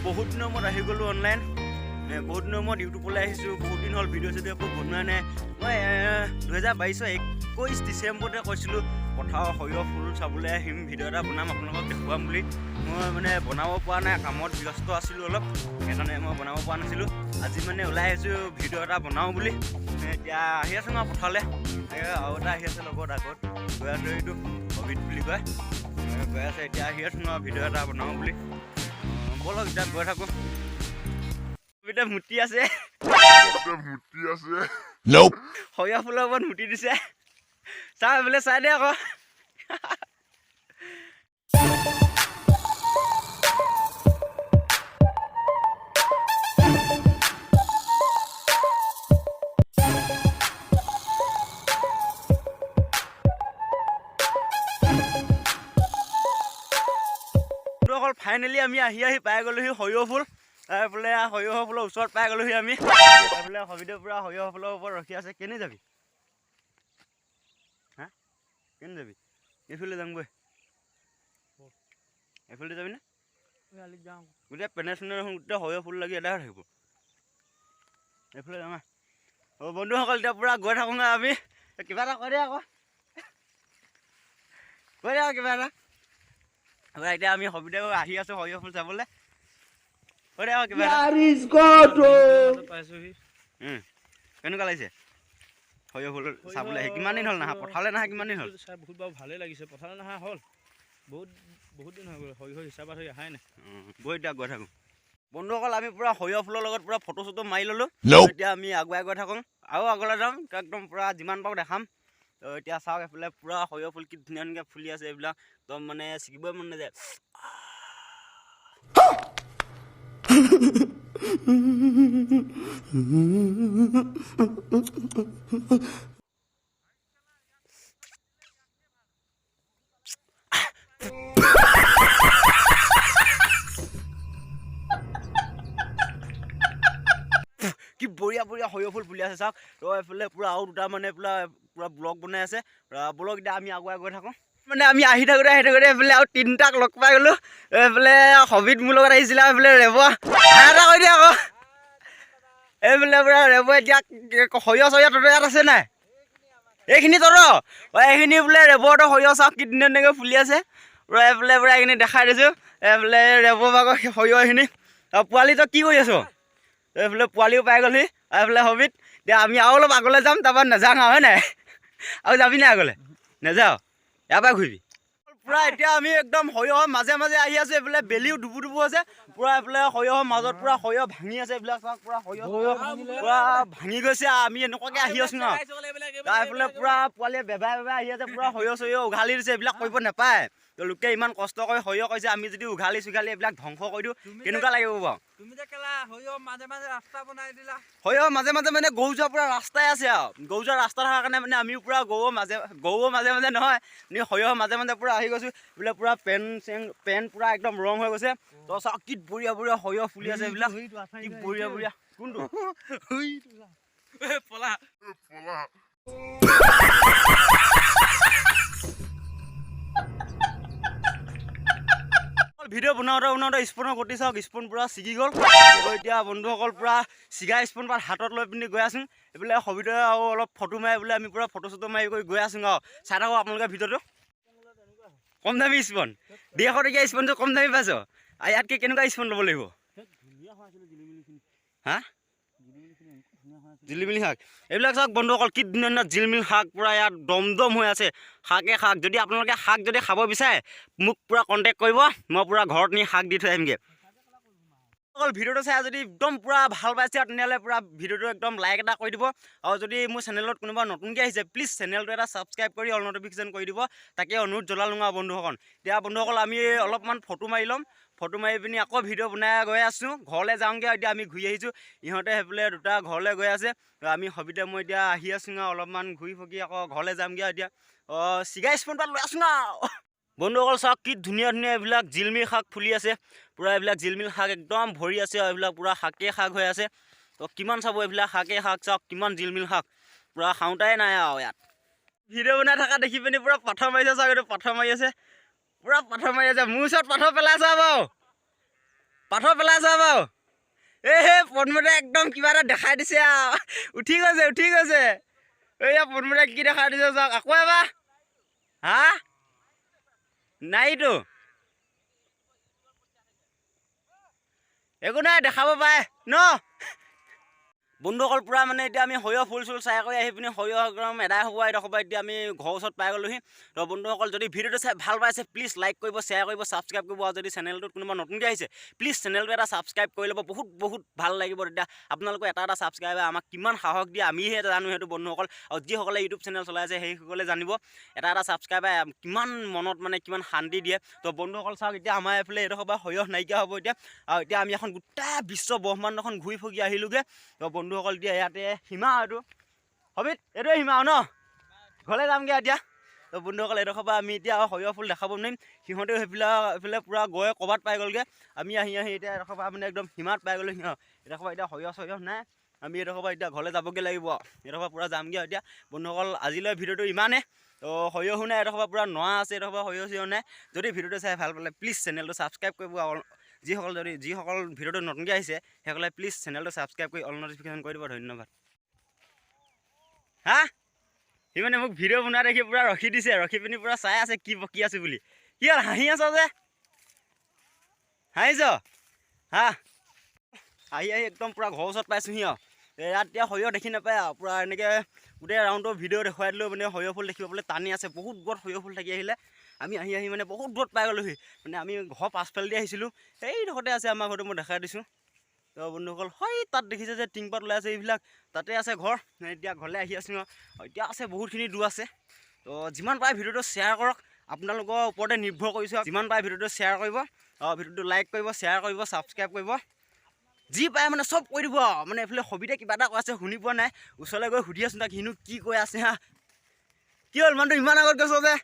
বহুত দিনৰ মূৰত আহি গ'লোঁ অনলাইন। বহুত দিনৰ মূৰত ইউটিউবলৈ আহিছোঁ। বহুত দিন হ'ল ভিডিঅ' চিডিঅ' একো বনোৱা নাই। মই 2022ৰ 21 ডিচেম্বৰতে কৈছিলোঁ, পথাৰৰ সৰিয়হ ফুল চাবলৈ আহিম, ভিডিঅ' এটা বনাম, আপোনালোকক দেখুৱাম বুলি। মই মানে বনাব পৰা নাই, কামত ব্যস্ত আছিলোঁ অলপ, সেইকাৰণে মই বনাব পৰা নাছিলোঁ। আজি মানে ওলাই আহিছোঁ ভিডিঅ' এটা বনাওঁ বুলি। এতিয়া আহি আছোঁ ন পথাৰলৈ। আৰু এটা আহি আছে লগত, আগত গৈ আছে, এইটো অভিত বুলি কয়, গৈ আছে। এতিয়া আহি আছোঁ ন ভিডিঅ' এটা বনাওঁ বুলি। ব'লক, এতিয়া গৈ থাকোঁ। অভিতে মুতি আছে। মুতি আছে। সৰিয়হ ফুলৰ ওপৰত মুতি দিছে। চা বোলে, চাই দে আকৌ। অকল ফাইনেলি আমি আহি আহি পাই গ'লোহি সৰিয়হ ফুল। এইফালে সৰিয়হ ফুলৰ ওচৰত পাই গ'লোহি আমি। এইফালে সবিতে পূৰা সৰিয়হ ফুলৰ ওপৰত ৰখি আছে। কেনে যাবি? হা, কেনে যাবি? এইফালে যামগৈ। এইফালে যাবি নে? গোটেই পেনে চেনে দেখোন গোটেই সৰিয়হ ফুল লাগি এদাই থাকিব। এইফালে যাম। অ' বন্ধুসকল, এতিয়া পূৰা গৈ থাকোঁগৈ আমি। কিবা এটা কৈ দে আকৌ, কৈ দে আকৌ কিবা এটা। এতিয়া আমি সবিতে আহি আছোঁ সৰিয়হ ফুল চাবলৈ। কৈ দে আকৌ কিবা এটা। পাইছোহি। কেনেকুৱা লাগিছে সৰিয়হ ফুল চাবলৈ আহি? কিমান দিন হ'ল নাহা পথাৰলৈ? নাহা কিমান দিন হ'ল? চাই বহুত বাৰু ভালেই লাগিছে। পথাৰলৈ নাহা হ'ল বহুত বহুত দিন হৈ গ'ল। সৰিয়হ হিচাপত হৈ অহাই নাই। গৈ এতিয়া গৈ থাকোঁ। বন্ধুসকল, আমি পূৰা সৰিয়হ ফুলৰ লগত পূৰা ফটো চটো মাৰি ল'লোঁ। এতিয়া আমি আগুৱাই গৈ থাকোঁ আৰু আগলৈ যাম, একদম পূৰা যিমান পাৰোঁ দেখাম। তো এতিয়া চাওক, এইফালে পূৰা সৰিয়হ ফুল কি ধুনীয়া ধুনীয়াকৈ ফুলি আছে। এইবিলাক একদম মানে ছিগিবই মন নাযায়। কি বঢ়িয়া বঢ়িয়া সৰিয়হ ফুল ফুলি আছে চাওক। তো এইফালে পূৰা আৰু দুটা মানে পূৰা পূৰা ব্লগ বনাই আছে। ব'লক, এতিয়া আমি আগুৱাই গৈ থাকোঁ। মানে আমি আহি থাকোঁতে আহি থাকোঁতে এইফালে আৰু তিনিটাক লগ পাই গ'লোঁ। এইফালে হবিত মোৰ লগত আহিছিলে আৰু এইফালে ৰেব এটা কৈ দিয়ে আকৌ। এইফালে পূৰা ৰেব। এতিয়া সৰিয়হ চৰিয়হ তহঁতৰ ইয়াত আছে নাই? এইখিনি তহঁতৰ? অ' এইখিনি বোলে ৰেবহঁতৰ সৰিয়হ। চাওক কি ধুনীয়া ধুনীয়াকৈ ফুলি আছে পূৰা। এইফালে পূৰা এইখিনি দেখাই দিছোঁ। এইফালে ৰেব ভাগৰ সৰিয়হ এইখিনি। আৰু পোৱালি, তই কি কৰি আছ? এইফালে পোৱালিও পাই গ'লহি। এইফালে হবিত। এতিয়া আমি আৰু অলপ আগলৈ যাম, তাৰপৰা নাযাওঁ আৰু, হয় নাই? আৰু যাবি নাই আগলৈ? নাযাওঁ, ইয়াৰ পৰা ঘূৰিবি পূৰা। এতিয়া আমি একদম সৰিয়হৰ মাজে মাজে আহি আছোঁ। এইফালে বেলিও ডুবু ডুবু আছে পূৰা। এইফালে সৰিয়হৰ মাজত পূৰা সৰিয়হ ভাঙি আছে। এইবিলাক চাওক, পূৰা সৰিয়হ পূৰা ভাঙি গৈছে। আমি এনেকুৱাকৈ আহি আছোঁ ন। তাৰ এইফালে পূৰা পোৱালিয়ে বেবাই বেবাই আহি আছে, পূৰা সৰিয়হ চৰিয়হ উঘালি দিছে। এইবিলাক কৰিব নাপায়। লোকে ইমান কষ্ট কৰি সৰিয়হ কৰিছে, আমি যদি উঘালি চুঘালি এইবিলাক ধ্বংস কৰি দিওঁ, কেনেকুৱা লাগিব বাৰু? তুমি যে কেলা সৰিয়হ মাজে মাজে ৰাস্তা বনাই দিলা। সৰিয়হ মাজে মাজে মানে গৰু যোৱা পূৰা ৰাস্তাই আছে। আৰু গৰু যোৱা ৰাস্তা থকাৰ কাৰণে মানে আমিও পূৰা গৰুৰ মাজে মাজে নহয়, আমি সৰিয়হৰ মাজে মাজে পূৰা আহি গৈছোঁ। এইবিলাক পূৰা পেন চেন পেন পূৰা একদম ৰং হৈ গৈছে। তো চাওক, কি বঢ়িয়া বঢ়িয়া সৰিয়হ ফুলি আছে এইবিলাক, কি বঢ়িয়া বঢ়িয়া। কোনটো? পলা। পলা। ভিডিঅ' বনাওঁতে বনাওঁতে স্পুনৰ গতি চাওক, স্পুন পূৰা ছিগি গ'ল। এতিয়া বন্ধুসকল, পূৰা ছিগা স্পুন পাত হাতত লৈ পিনি গৈ আছোঁ। এইফালে সবিতে আৰু অলপ ফটো মাৰি বোলে, আমি পূৰা ফটো চটো মাৰি কৰি গৈ আছোঁ। আৰু চাই থাকোঁ আপোনালোকে ভিডিঅ'টো। কম দামী স্পুন, 150 টকীয়া স্পুনটো কম দামী পাইছ? আৰু ইয়াতকৈ কেনেকুৱা স্পুন ল'ব লাগিব? হা, জিলিমিলি শাক এইবিলাক চাওক বন্ধুসকল, কি ধুনীয়া ধুনীয়া জিলমিল শাক পূৰা ইয়াত দম দম হৈ আছে, শাকে শাক। যদি আপোনালোকে শাক যদি খাব বিচাৰে, মোক পূৰা কণ্টেক্ট কৰিব, মই পূৰা ঘৰত নি শাক দি থৈ আহিমগৈ। অকল ভিডিঅ'টো চাই যদি একদম পূৰা ভাল পাইছে, তেনেহ'লে পূৰা ভিডিঅ'টো একদম লাইক এটা কৰি দিব। আৰু যদি মোৰ চেনেলত কোনোবা নতুনকৈ আহিছে, প্লিজ চেনেলটো এটা ছাবস্ক্ৰাইব কৰি অল নটিফিকেশ্যন কৰি দিব, তাকে অনুৰোধ জনালোঁ আৰু বন্ধুসকল। এতিয়া বন্ধুসকল, আমি অলপমান ফটো মাৰি ল'ম। ফটো মাৰি পিনি আকৌ ভিডিঅ' বনাই গৈ আছোঁ, ঘৰলৈ যাওঁগৈ। এতিয়া আমি ঘূৰি আহিছোঁ, ইহঁতে সেইফালে দুটা ঘৰলৈ গৈ আছে। আমি সবিতে মই এতিয়া আহি আছোঁ আৰু অলপমান ঘূৰি ফুকি আকৌ ঘৰলৈ যামগৈ। আৰু এতিয়া অঁ চিগা স্পুন পাত লৈ আছোঁ আৰু বন্ধুসকল চাওক, কি ধুনীয়া ধুনীয়া এইবিলাক জিলমিল শাক ফুলি আছে পূৰা। এইবিলাক জিলমিল শাক একদম ভৰি আছে আৰু এইবিলাক পূৰা শাকেই শাক হৈ আছে। তো কিমান চাব এইবিলাক শাকেই শাক, চাওক কিমান জিলমিল শাক, পূৰা খাওঁতাই নাই। আৰু ইয়াত ভিডিঅ' বনাই থকা দেখি পিনি পূৰা পাথৰ মাৰিছে। চাওক, এইটো পাথৰ মাৰি আছে, পূৰা পাথৰ মাৰি আছে। মোৰ ওচৰত পাথৰ পেলাইছে বাৰু। পাথৰ পেলাইছ বাৰু। এই হে পদ্মতে একদম কিবা এটা দেখাই দিছে আৰু, উঠি গৈছে, উঠি গৈছে। এইয়া পদ্মতে কি দেখাই দিছে চাওক আকৌ এবাৰ। হা, নাইতো একো নাই, দেখাব পাৰে ন। বন্ধুসকল, পূৰা মানে এতিয়া আমি সৰিয়হ ফুল চুল চাই কৰি আহি পিনি সৰিয়হ একদম এদাই হ'ব এডোখৰ পৰা এতিয়া আমি ঘৰৰ ওচৰত পাই গ'লোহি। তো বন্ধুসকল, যদি ভিডিঅ'টো চাই ভাল পাইছে প্লিজ লাইক কৰিব, শ্বেয়াৰ কৰিব, ছাবস্ক্ৰাইব কৰিব। আৰু যদি চেনেলটোত কোনোবা নতুনকৈ আহিছে প্লিজ চেনেলটো এটা ছাবস্ক্ৰাইব কৰি ল'ব, বহুত বহুত ভাল লাগিব। তেতিয়া আপোনালোকৰ এটা এটা ছাবস্ক্ৰাইবে আমাক কিমান সাহস দিয়ে আমিহে জানো সেইটো বন্ধুসকল। আৰু যিসকলে ইউটিউব চেনেল চলাই আছে সেইসকলে জানিব এটা এটা ছাবস্ক্ৰাইবে কিমান মনত মানে কিমান শান্তি দিয়ে। তো বন্ধুসকল চাওক, এতিয়া আমাৰ এইফালে এইডোখৰ পৰা সৰিয়হ নাইকিয়া হ'ব এতিয়া। আৰু এতিয়া আমি এখন গোটেই বিশ্ব ব্ৰহ্মাণ্ডখন ঘূৰি ফুকি আহিলোগৈ। তো বন্ধুসকল, এতিয়া ইয়াতে সীমা, এইটো হবিত এইটোৱে সীমা ন, ঘৰলৈ যামগৈ এতিয়া। তো বন্ধুসকল, এইডোখৰ পৰা আমি এতিয়া সৰিয়হ ফুল দেখাব নোৱাৰিম, সিহঁতেও সেইবিলাক এইফালে পূৰা গৈ ক'ৰবাত পাই গ'লগৈ। আমি আহি আহি এতিয়া এডোখৰ পৰা মানে একদম সীমাত পাই গ'লোঁ। সিহঁত এডোখৰ পৰা এতিয়া সৰিয়হ চৰিয়হ নাই, আমি এডোখৰ পৰা এতিয়া ঘৰলৈ যাবগৈ লাগিব। এডোখৰ পৰা পূৰা যামগৈ এতিয়া। বন্ধুসকল, আজিলৈ ভিডিঅ'টো ইমানেই। তো সৰিয়হো নাই, এডোখৰ পৰা পূৰা নৰা আছে, এডোখৰ পৰা সৰিয়হ চৰিয়হ নাই। যদি ভিডিঅ'টো চাই ভাল পালে প্লিজ চেনেলটো ছাবস্ক্ৰাইব কৰিব। আৰু যিসকল ভিডিঅ'টো নতুনকৈ আহিছে সেইসকলে প্লিজ চেনেলটো ছাবস্ক্ৰাইব কৰি অল নটিফিকেশ্যন কৰি দিব। ধন্যবাদ। হা, সি মানে মোক ভিডিঅ' বনোৱা দেখি পূৰা ৰখি দিছে, ৰখি পিনি পূৰা চাই আছে কি বকি আছো বুলি। কি হ'ল, হাঁহি আছ যে, হাঁহিছ? হা, আহি আহি একদম পূৰা ঘৰৰ ওচৰত পাইছোঁহি আৰু। ইয়াত এতিয়া সৰিয়হ দেখি নাপায় আৰু, পূৰা এনেকৈ গোটেই ৰাউণ্ডৰ ভিডিঅ' দেখুৱাই দিলেও মানে সৰিয়হ ফুল দেখিব পালে টানি আছে। বহুত দূৰত সৰিয়হ ফুল থাকি আহিলে। আমি আহি আহি মানে বহুত দূৰত পাই গ'লোহি। মানে আমি ঘৰ পাছফালেদি আহিছিলোঁ, সেইডোখৰতে আছে আমাৰ ঘৰটো, মই দেখাই দিছোঁ। তো বন্ধুসকল, হয় তাত দেখিছে যে টিংপাত ওলাই আছে এইবিলাক, তাতে আছে ঘৰ। এতিয়া ঘৰলৈ আহি আছোঁ আৰু এতিয়া আছে বহুতখিনি দূৰ আছে। তো যিমান পাৰে ভিডিঅ'টো শ্বেয়াৰ কৰক, আপোনালোকৰ ওপৰতে নিৰ্ভৰ কৰিছোঁ। যিমান পাৰে ভিডিঅ'টো শ্বেয়াৰ কৰিব, ভিডিঅ'টো লাইক কৰিব, শ্বেয়াৰ কৰিব, ছাবস্ক্ৰাইব কৰিব, যি পায় মানে চব কৰি দিব আৰু। মানে এইফালে সবিতে কিবা এটা কৈ আছে, শুনি পোৱা নাই, ওচৰলৈ গৈ সুধি আছোঁ তাক সিনো কি কৈ আছে। হা, কি হ'ল মানুহটো ইমান আগত গৈছ যে?